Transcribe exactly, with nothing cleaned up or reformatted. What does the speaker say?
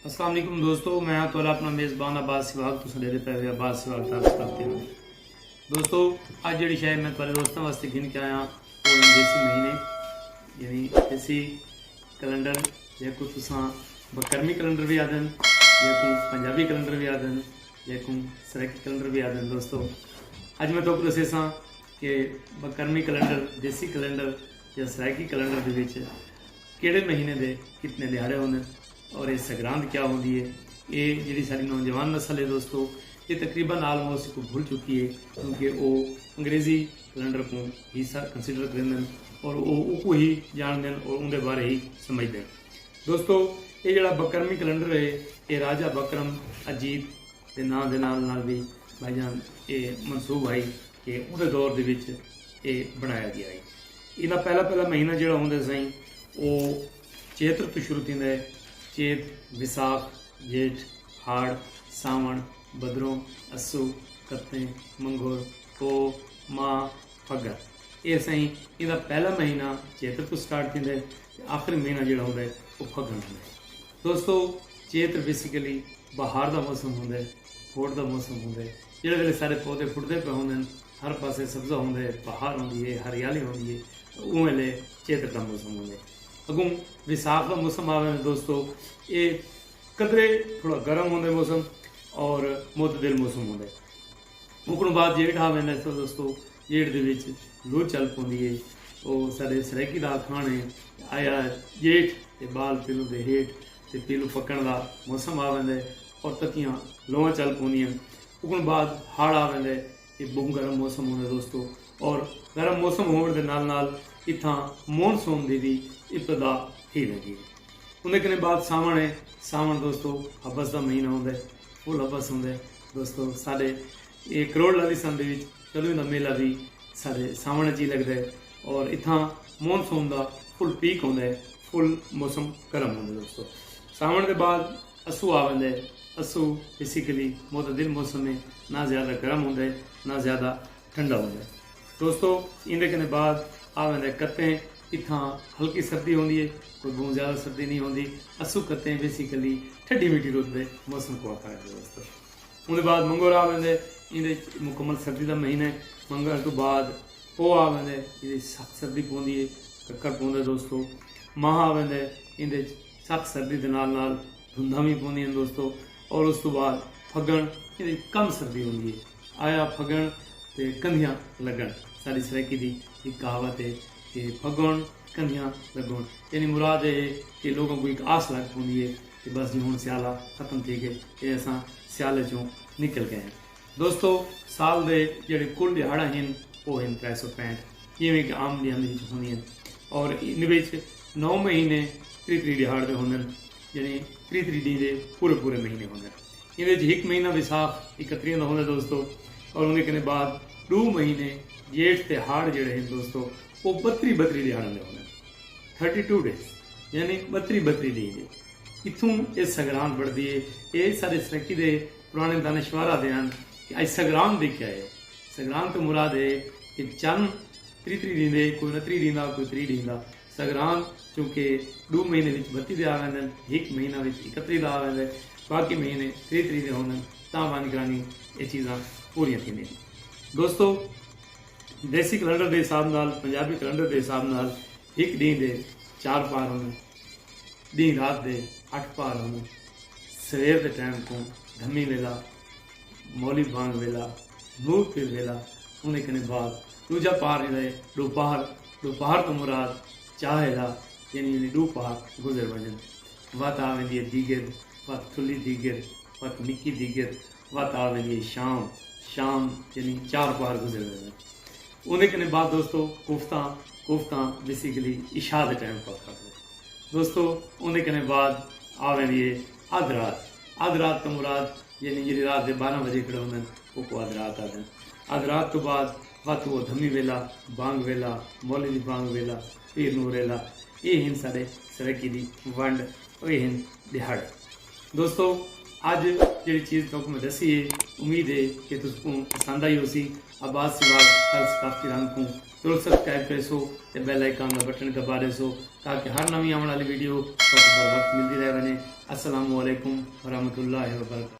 السلام علیکم دوستو، میں ہاں تہاݙا اپݨا میزبان عباس سواگ۔ تساں ݙیہدے پئے ہو عباس سواگ تاکس تاکتے ہو۔ دوستو، اڄ جیڑھی شے میں تہاݙے دوستاں واسطے گھن کے آیا، او ہن دیسی مہینے، یعنی دیسی کیلنڈر، جیکوں تساں بکرمی کیلنڈر وی آہدن، جیکوں پنجابی کیلنڈر وی آہدن، جیکوں سرائیکی کیلنڈر وی آہدن۔ دوستو، اڄ میں تہاکوں ݙسیساں کہ بکرمی کیلنڈر، دیسی کیلنڈر یا سرائیکی کیلنڈر دے وچ کیڑھے مہینے دے کتنے ݙیہاڑے ہوندن اور اے سگراند کیا ہوندی ہے۔ اے جیڑھی ساݙی نوجوان نسل ہے دوستو، اے تقریباً آلموسٹ ایکوں بھل چکی ہے، کیونکہ او انگریزی کیلنڈر کوں ہی سا کنسیڈر کریندن اور او اوکوں ہی ڄاݨدن اور اوندے بارے ہی سمجھدن۔ دوستو، اے جیڑھا بکرمی کیلنڈر ہے، اے راجہ بکرم اجیت دے ناں دے نال نال وی بھائی جان اے منسوب ہئی کہ اوندے دور دے وچ اے بݨایا ڳیا ہئی۔ ایندا پہلا پہلا مہینہ جیڑھا ہوندا سئیں، او چیتر توں شروع تھیندا ہے۔ چیت، وساخ، جیٹھ، ہاڑ، ساوݨ، بدروں، اسو، کتیں، منگھور، پو، ماہ، پھڳن۔ اے سئیں ایندا پہلا مہینہ چیتر توں سٹارٹ تھیندا ہے تے آخری مہینہ جیڑھا ہوندا ہے، او پھڳن ہوندا ہے۔ دوستو، چیتر بیسیکلی بہار دا موسم ہوندا ہے، پھوٹ دا موسم ہوندا ہے، جیڑھے ویلے سارے پودے پھٹدے پئے ہوندن، ہر پاسے سبزہ ہوندا ہے، بہار ہوندی ہے، ہریالی ہوندی ہے، اوں ویلے چیتر دا موسم ہوندا ہے۔ اڳوں وساخ دا موسم آ ویندا دوستو، اے قدرے تھوڑا گرم ہوندا ہے موسم اور معتدل موسم ہوندا ہے۔ اوکوں بعد جیٹھ آ ویندا ہے دوستو، جیٹھ دے وچ لو چل پوندی ہے۔ او ساݙے سرائیکی دا اکھاݨ ہے، آیا جیٹھ تے ٻال پیلو دے ہیٹھ، تے پیلو پکݨ دا موسم آ ویندا ہے اور تتیاں لوواں چل پوندیاں۔ اوکوں بعد ہاڑ آ ویندا ہے، اے ٻہوں گرم موسم ہوندا ہے دوستو، اور گرم موسم ہووݨ دے نال نال اتھاں مون سون دی وی ابتدا تھی ویندی ہے۔ اوندے کنے بعد ساوݨ ہے۔ ساوݨ دوستو، ہبس دا مہینہ ہوندا ہے، فل ہبس ہوندا ہے۔ دوستو، ساݙے اے کروڑ لالی سندھ دے وچ کلویں دا میلہ وی ساݙے ساوݨ اچ ہی لڳدا ہے اور اتھاں مون سون دا فل پیک ہوندا ہے، فل موسم گرم ہوندا ہے دوستو۔ ساوݨ دے بعد اسو آ ویندا ہے۔ اسو بیسیکلی معتدل موسم ہے، نہ زیادہ گرم ہوندا ہے، نہ زیادہ ٹھنڈا ہوندا ہے۔ دوستو، ایندے کنے بعد آ ویندا ہے کتیں۔ اتھاں ہلکی سردی ہوندی ہے، کوئی بہت زیادہ سردی نہیں ہوندی۔ اسو کتیں بیسیکلی ٹھڈی میٹھی رت دے موسم کوں آکھا ویندے دوستو۔ اوندے بعد منگھور آ ویندے، ایندے وچ مکمل سردی دا مہینہ ہے۔ منگھور توں بعد پو آ ویندے، ایندے وچ سخت سردی پوندی ہے، ککڑ پوندا ہے دوستو۔ ماہ آ ویندے، ایندے وچ سخت سردی دے نال نال دھنداں وی پوندیاں ہن دوستو۔ اور اس توں بعد پھڳݨ، ایندے وچ کم سردی ہوندی ہے۔ آیا پھڳݨ تے کندھیاں لڳݨ۔ ساݙی سرائیکی دی ہک کہاوت ہے کہ پھڳݨ کندھیاں لڳݨ، یعنی مراد اے ہے کہ لوکاں کوں ہک آس لڳ پوندی ہے کہ بس جی ہݨ سیالا ختم تھی ڳئے، تے اساں سیالے چوں نکل ڳئے ہیں۔ دوستو، سال دے جیڑھے کل ݙیہاڑا ہن، او ہن ترے سو پینٹھ، جیویں کہ عام ݙینہاں دے وچ ہوندی ہن۔ اور ان وچ نو مہینے تریہہ تریہہ ݙیہاڑ دے ہوندن، یعنی تریہہ تریہہ ݙینہہ دے پورے پورے مہینے ہوندن۔ ان وچ ہک مہینہ وساخ اکتریہاں دا ہوندا دوستو، اور اوندے کنے بعد ݙو مہینے جیٹھ تے ہاڑ جیڑھے ہن دوستو، او بتری بتری ݙیہاڑاں دے ہوندن۔ تھرٹی ٹو ڈیز، یعنی بتری بتری ݙینہہ دے۔ اتھوں اے سگراند بݨدی ہے۔ اے ساݙے سرائیکی دے پراݨے دانشور آہدے ہن کہ اڄ سگراند دی کیا ہے۔ سگراند توں مراد ہے کہ چن تریہہ تریہہ ݙینہہ دے، کوئی انتری ݙینہہ دا، کوئی تریہہ ݙینہہ دا۔ سگراند چونکہ ݙو مہینے وچ بتری دے آ ویندن، ہک مہینہ وچ اکتری دا آ ویندے، باقی مہینے تریہہ تریہہ دے ہوندن، تاں ونڄ کرانی اے چیزاں پوریاں تھیندین۔ دوستو، دیسی کیلنڈر دے حساب نال، پنجابی کیلنڈر دے حساب نال، ہک ݙینہہ دے چار پہر ہوندن، ݙینہہ رات دے اٹھ پہر ہوندن۔ سویر دے ٹائم کوں دھمی ویلا، مولوی بانگ ویلا، نور پیر ویلا، اوندے کنے بعد ݙوجھا پہر جیڑھا ہے ݙوپہر، ݙوپہر توں مراد چاہ ویلا، یعنی یعنی ݙو پہر گزر ونڄن۔ وت آ ویندی ہے دیگر، وت تھلی دیگر، وت نکی دیگر، وت آ ویندی ہے شام، شام یعنی چار پہر گزر ویندن۔ اوندے کنے بعد دوستو کوفتاں، کوفتاں بیسیکلی عشاء دے ٹائم کوں آکھا ویندے۔ دوستو، اوندے کنے بعد آ ویندی ہے ادھ رات۔ ادھ رات توں مراد یعنی جیڑھی رات دے بارہ وڄے کھڑے ہوندن، اوکوں ادھ رات آہدن۔ ادھ رات توں بعد وت او دھمی ویلا، بانگ ویلا، مولوی دی بانگ ویلا، پیر نور ویلا، اے ہن ساݙے سرائیکی دی ونڈ، اے ہن ݙیہاڑے۔ دوستو، اڄ جیڑھی چیز تہاکوں میں ݙسی ہے، امید ہے کہ تساں کوں پسند آئی ہوسی۔ عباس سواگ ہر ثقافتی رنگ کوں ضرور سبسکرائب کریسو تے بیل آئیکن دا بٹن دبا ݙیسو، تاکہ ہر نویں آوݨ والی ویڈیو تہاکوں بر وقت ملدی رہ ونڄے۔ السلام علیکم ورحمۃ اللہ وبرکاتہ۔